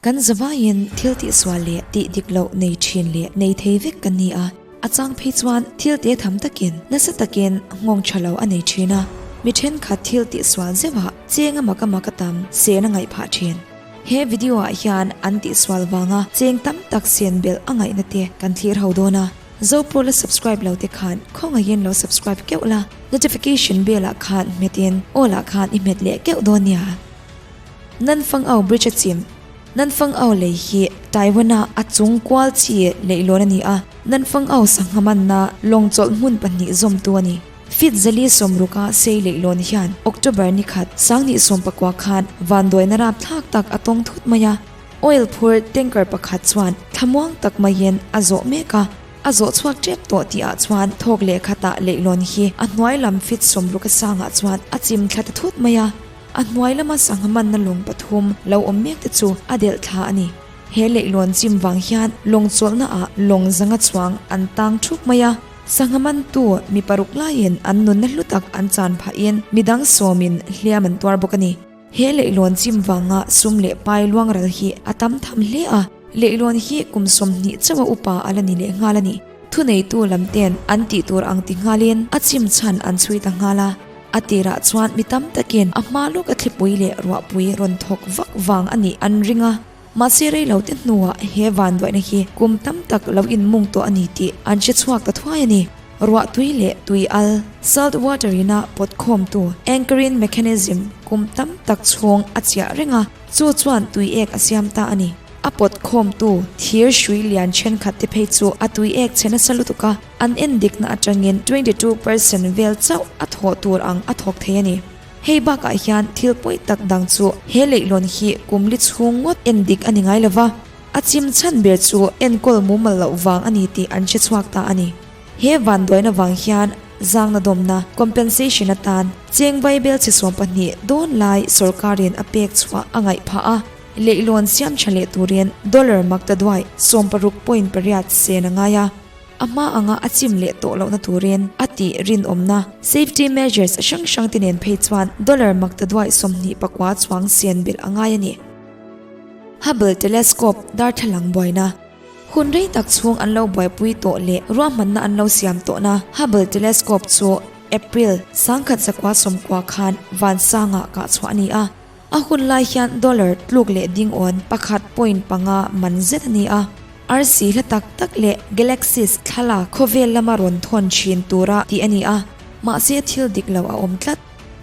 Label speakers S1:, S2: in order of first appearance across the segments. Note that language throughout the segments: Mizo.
S1: Kan zavaiin thil tihsual leh tih dik loh nei thin leh nei thei vek kan ni a, a chang phei chuan thil te tham takin nasa takin nghawng tha lo a nei thin a, mi thenkhat thil tihsual zeuhah cheng a mak a mak a tam sen a ngaih phah thin. He video ah hian an tihsual vanga cheng tam tak sen belh a ngaihna te kan thlir ho dawn a, Zopro la subscribe lo te khan khawngaihin lo subscribe keuh la, notification bell ah khan hmetin all ah khan i hmet leh keuh dawn nia. Nanfangau Bridge a chim. Nanfangau lei hi Taiwan-a a chung kual chi leihlawn a ni a, Nanfangau sangha manna lawng chawlh hmun pahnih zawmtu a ni. Feet zali sawmruka sei leihlawn hian October ni khat sanghnih sawmpakua khan vanduaina rapthlak tak a tawng thut mai a, oil phur tanker pakhat chuan thlamuang tak maiin a zawh mek a, a zawh chhuak tep tawh tihah chuan thawk leh khatah leihlawn hi a hnuai lam feet sawmruka sangah chuan a chim thla ta thut mai a. A hnuai lama sangha manna lawng pathum lo awm mek te chu a delh thla a ni. He leihlawn chim vang hian lawng chawlhna ah lawng zanga chuang an tang thup mai a, sangha mantu mi paruk laiin an nunna hlu tak an chan phahin midang sawmin hliam an tuar bawk a ni. He leihlawn chim vanga sum leh pai luang ral hi a tam tham hle a, leihlawn hi kum 20 chauha upa a la ni leh nghal a ni. Thuneitu lam ten an tih tur ang ti nghalin a chim chhan an chhui ta nghal a. A tirah chuan mi tam takin a hma lawk a thlipui leh ruahpui rawn thawk vak vang a nih an ring a. Mahse rei lo te hnuah he vanduaina hi kum tam tak lo inmung tawh a ni tih an hre chhuak ta thuai a ni. Ruahtui leh tui al, salt water, ina pawt khawmtu, anchoring mechanism, kum tam tak chhung a chiah reng a, chu chuan tui ek a siam ta a ni. A pawt khawmtu thir hrui lian thenkhat te phei chu a tui ek chhe nasa lutuk a, an en dikna atangin 22% vel chauh a thawh tur ang a thawk thei a ni. Hei bakah hian thil pawi tak dang chu he leihlawn hi kum li chhung ngawt en dik a ni ngai lova, a chim chhan ber chu enkawl mumal loh vang a ni tih an hre chhuak ta a ni. He vanduaina vang hian zangna dawmna, compensation, atan cheng vaibel chhe 12 dawn lai sorkarin a pek chhuah a ngaih phah a. Leihlawn siam tha leh turin dollar maktaduai 16.8 sen a ngai a, a hma anga a chim leh tawh lohna turin a tih rinawmna, safety measures, hrang hrang te nen phei chuan dollar maktaduai 24 chuang sen belh a ngai a ni. Hubble Telescope darthlalang buaina Hun rei tak chhung an lo buaipui tawh leh ruahmanna an lo siam tawhna Hubble Telescope chu April 1990 khan vansangah kah chhuah a ni a. A hun lai hian dollar tluk leh ding awn pakhat point panga man zet a ni a. Arsi hla tak tak leh galaxies thlalak khawvel lama rawn thawn thin tura tih a ni a, mahse thil dik lo a awm tlat.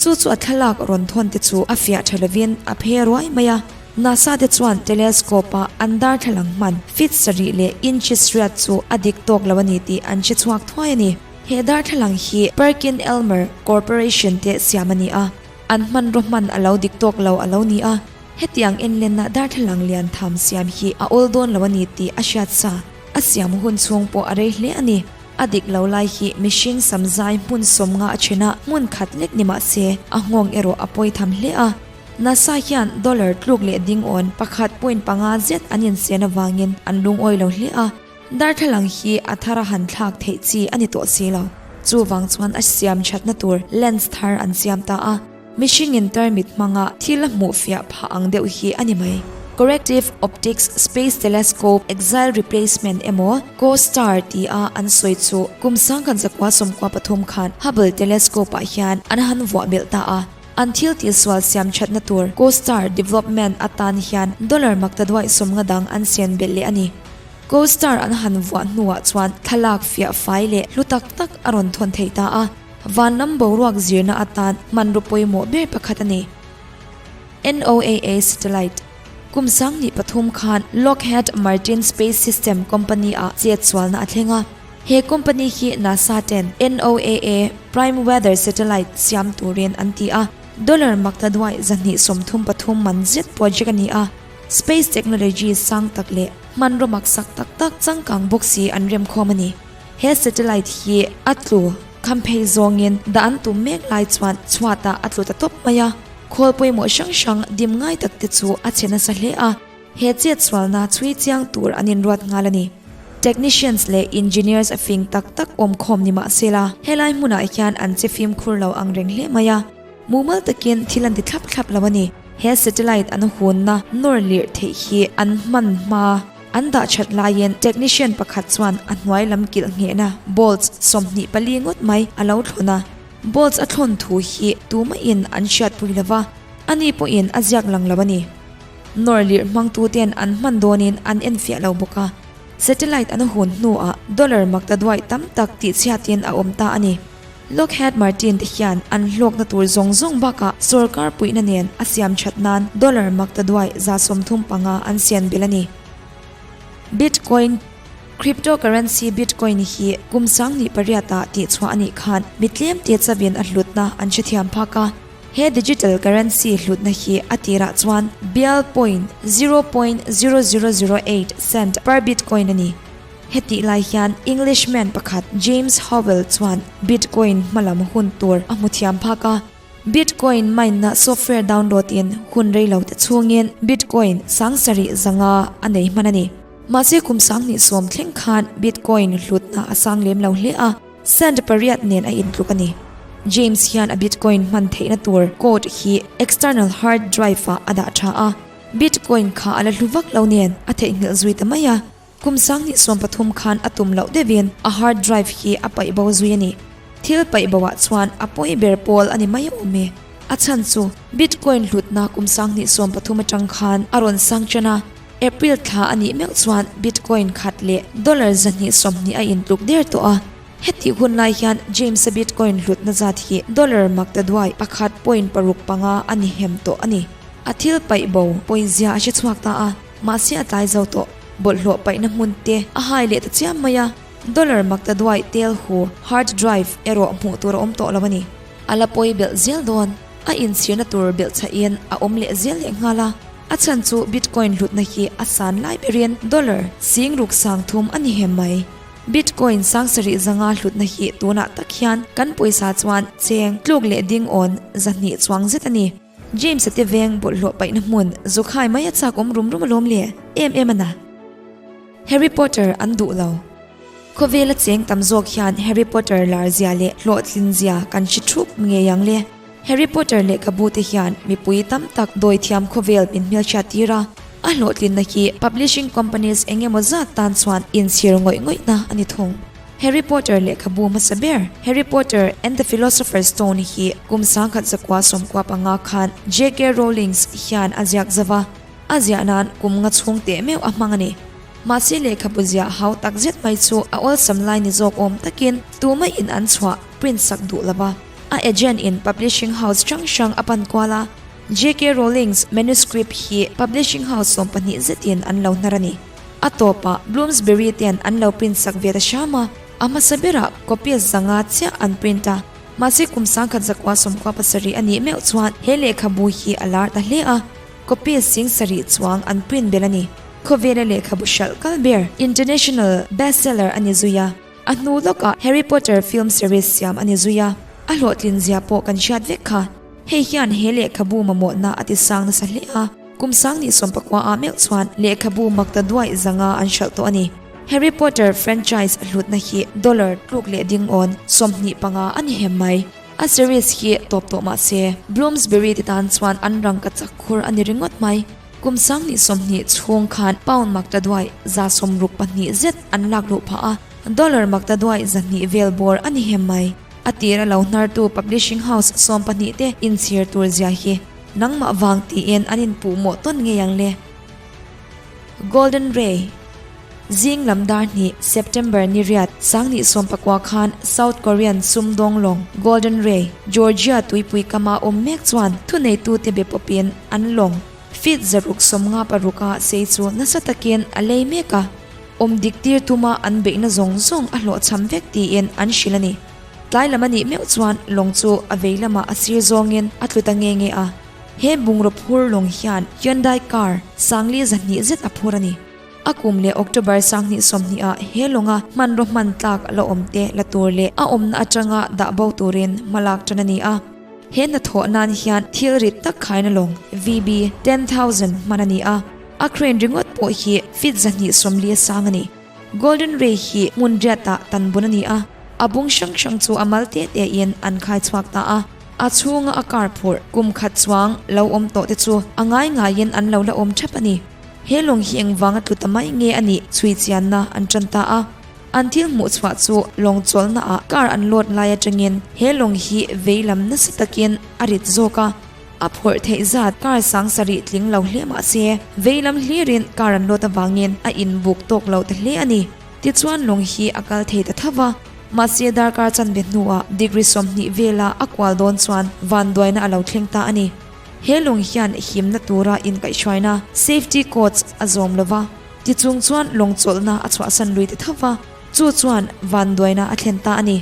S1: Chu chu a thlalak rawn thawn te chu a fiah tha lovin a phe ruai mai a. NASA te chuan telescope a an darthlalang hman feet sarih leh inches riat chu a dik tawk lo a ni tih an hre chhuak thuai a ni. He darthlalang hi Perkin Elmer Corporation te siam a ni a. An hmanraw hman a lo dik tawk lo a lo ni a, hetiang enlenna darthlalang lian tham siam hi a awl dawn lo a ni tih a hriat sa. A siam hun chhung pawh a rei hle a ni. A dik lo lai hi mihring samzai hmun sawmnga a then a, hmun khat lek ni mah se, a nghawng erawh a pawi tham hle a. NASA hian dollar tluk leh ding awn pakhat point panga zet an insian avangin an lungawi lo hle a. Darthlalang hi a thar a han thlak theih chi a ni tawh si lo. Chuvang chuan a siam thatna tur lens thar an siam ta a. Mihringin tarmit hmanga thil a hmuh fiah phah ang deuh hi a ni mai. Corrective Optics Space Telescope Exile Replacement emaw CoStar ti a an sawi chu kum 1993 khan Hubble Telescope ah hian an han vuah belh ta a. An thil tihsual siam thatna tur CoStar development atan hian dollar maktaduaih sawmnga dang an sian belh leh a ni. Co-star an han vuah hnuah chuan thlalak fiah fai leh hlu tak tak a rawn thawn thei ta a, van lam boruak zirna atan hmanraw pawimawh ber pakhat a ni. NOAA Satellite Kum 2003 khan Lockheed Martin Space System Company-ah chetsualna a thleng a. He company hi NASA ten NOAA Prime Weather Satellite siam turin an ti a, dollar maktaduai 233 man zet project a ni a. Space technology sang tak leh hmanraw maksak tak tak changkang bawk si an remkhawm a ni. He satellite hi a tlu kham phei zawngin dah an tum mek lai chuan chhuatah a tlu ta tawp mai a. Khawl pawimawh hrang hrang dim ngai tak te chu a chhe nasa hle a. He chetsualna chhui chiang tur an inruat nghal a ni. Technicians leh engineers a fing tak tak awm khawm ni mah sela, helai hmunah hian an che fimkhur lo ang reng hle mai a. Mumal takin thil an ti thlap thlap lo a ni. He satellite an hunna nawr lirh theih hi an hman hma an dah that laiin technician pakhat chuan a hnuai lam kilh nghehna bolts 24 ngawt mai a lo thlawn a. Bolts a thlawn thu hi tumahin an hriatpui lo va, ani pawhin a ziak lang lo a ni. Nawr lirh hmangtuten an hman dawnin an enfiah lo bawk a. Satellite an hun hnuah dollar maktaduai tam tak tihchhiatin a awm ta a ni. Lockheed Martin te hian an hlawkna tur zawng zawng bakah sorkar puihna nen a siam that nan dollar maktaduai 35 an sian belh a ni. Bitcoin Cryptocurrency Bitcoin hi kum 2008 ah tihchhuah a nih khan mi tlem te chawin a hlutna an hrethiam phak a. He digital currency hlutna hi a tirah chuan bial point 0.0008 cent per bitcoin a ni. Hetih lai hian Englishman pakhat James Howell chuan Bitcoin hmalam hun tur a hmu thiam phak a. Bitcoin mine-na software download in hun rei lo te chhungin Bitcoin 7500 a nei hman a ni. Mahse kum 2010 thleng khan Bitcoin hlutna a sang lem lo hle a, cent pariat nen a intluk a ni. James hian a Bitcoin hman theihna tur code hi external hard drive-ah a dah tha a. Bitcoin kha a la hlu vak lo nen a theihnghilh zui ta mai a. Kum 2013 khan a tum loh deuhin a hard drive hi a paih bo zui a ni. Thil paih bo ah chuan a pawi ber pawl a ni mai awm e. A chhan chu Bitcoin hlutna kum 2013 atang khan a rawn sang tan a, April thla a nih meuh chuan Bitcoin khat leh dollar 220 a intluk der tawh a. Hetih hun lai hian James-a Bitcoin hlutna zat hi dollar maktaduai 1.65 a ni hem tawh a ni. A thil paih bo pawizia a hre chhuak ta a, mahse a tlai zo tawh. Bawlhhlawh paihna hmun te a hai leh ta chiam mai a, dollar maktaduai tel hu hard drive erawh hmuh tur a awm tawh lo a ni. A la pawi belh zel dawn, a inchhirna tur belh chhahin a awm leh zel leh nghal a, a chhan chu Bitcoin hlutna hi a san lai berin dollar 60,000 a ni hem mai. Bitcoin 7500 hlutna hi tunah tak hian kan pawisa chuan cheng tluk leh ding awn 200 chuang zet a ni. James-a te veng bawlhhlawh paihna hmun zukhai mai a chak awm rum rum alawm le, em em a na. Harry Potter an duh lo. Khawvela cheng tam zawk hian Harry Potter lar zia leh hlawhtlin zia kan hre thup ngei ang le. Harry Potter lehkhabu te hian mipui tam tak dawithiam khawvel min hmelhriat tir a, a hlawhtlinna hi publishing companies eng emaw zat tan chuan inchhir ngawih ngawihna a ni thung. Harry Potter lehkhabu hmasa ber, Harry Potter and the Philosopher's Stone hi kum 1995 khan JK Rowlings hian a ziak zo va, a ziah nan kum nga chhung teh meuh a hmang a ni. Mahse lehkhabu ziah hau tak zet mai chu a awlsam lai ni zawk awm takin tumahin an chhuah print sak duh lo va. A agent in publishing house hrang hrang a pan kual a, JK Rowling's manuscript hi publishing house 12 zetin an lo hnar a ni. A tawpah Bloomsbury ten an lo print sak ve ta hram a, a hmasa berah copy 500 chiah an print a. Mahse kum 1997 a nih meuh chuan he lehkhabu hi a lar ta hle a, copy 7000 chuang an print belh a ni. Khawvela lehkhabu hralh kal ber international bestseller a ni zui a, a hnu lawkah Harry Potter film series siam a ni zui a, a hlawhtlin zia pawh kan hriat vek kha. Hei hian he lehkhabu mamawhna a ti sang nasa hle a, kum 2019 ah meuh chuan lehkhabu maktaduai 500 an hralh tawh a ni. Harry Potter franchise hlutna hi dollar tluk leh ding awn 25 a ni hem mai. A series hi tawp tawh mah se, Bloomsbury te tan chuan an rangka chak khur a ni ringawt mai. Kum 2020 chhung khan pound maktaduai 62 zet an lak luh phah a, dollar maktaduai 200 vel bawr a ni hem mai. A tira lo hnartu publishing house 12 te inchhir tur zia hi nangmah wang tiin an inpuh mawh tawn ngei ang le. Golden Ray Zing lam dar hnih September ni riat 2019 khan South Korean sumdawng lawng Golden Ray Georgia tuipui kama awm mek chuan thuneitu te be pawpin an lawng feet 656 a sei chu nasa takin a lei mek a, awm dik tir tuma an beihna zawng zawng a hlawhchham vek tiin an hrilh a ni. Tlai lam a nih meuh chuan lawng chu a vei lamah a sir zawngin a tlu ta nge nge a. He bungraw phur lawng hian Hyundai car 4200 zet a phur a ni. A kum leh October 2020 ah he lawnga hmanraw hman tlak la awm te la tur leh a awmna atanga dah bo turin hmalak tan a ni a. He hnathawh nan hian thil rit tak khaina lawng VB 10,000 hman a ni a. A crane ringawt pawh hi feet 240 a sang a ni. Golden Ray hi hmun riatah tan bun a ni a. A bung hrang hrang chu a mal te te in an khai chhuak ta a. A chhunga a car phurh kum khat chuang lo awm tawh te chu a ngai ngaiin an lo la awm thap a ni. He lawng hi engvanga tlu ta mai nge a nih chhui chianna an tan ta a. An thil hmuh chhuah chu lawng chawlhna ah car an load lai atangin he lawng hi vei lam nasa takin a rit zawk a. A phawrh theih zat car sang sarih tling lo hle mah se, vei lam hlirin car an load avangin a inbuk tawk lo ta hle a ni. Tichuan lawng hi a kal thei ta tho va, mahse darkar chanve hnuah degree 20 vela a kual dawn chuan vanduaina a lo thleng ta a ni. He lawng hian himna tura inkaihhruaina, safety codes, a zawm lo va, tichung chuan lawng chawlhna a chhuahsan lui ta tho va, chu chuan vanduaina a thlen ta a ni.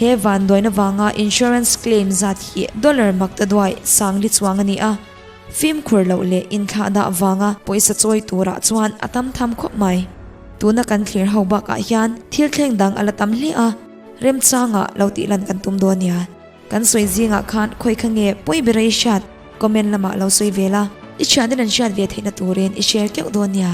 S1: He vanduaina vanga insurance claim zat hi dollar maktaduai sangli chuang a ni a, fimkhur loh leh inthlahdah vanga pawisa chawi turah chuan a tam tham khawp mai. Tuna kan thlir ho bakah hian thil thleng dang a la tam hle a, remchanga lo tih lan kan tum dawn nia. Kan sawi zingah khan khawi kha nge pawi ber a i hriat? Comment lamah lo sawi ve la, i thianten an hriat ve theihna turin i share keuh dawn nia.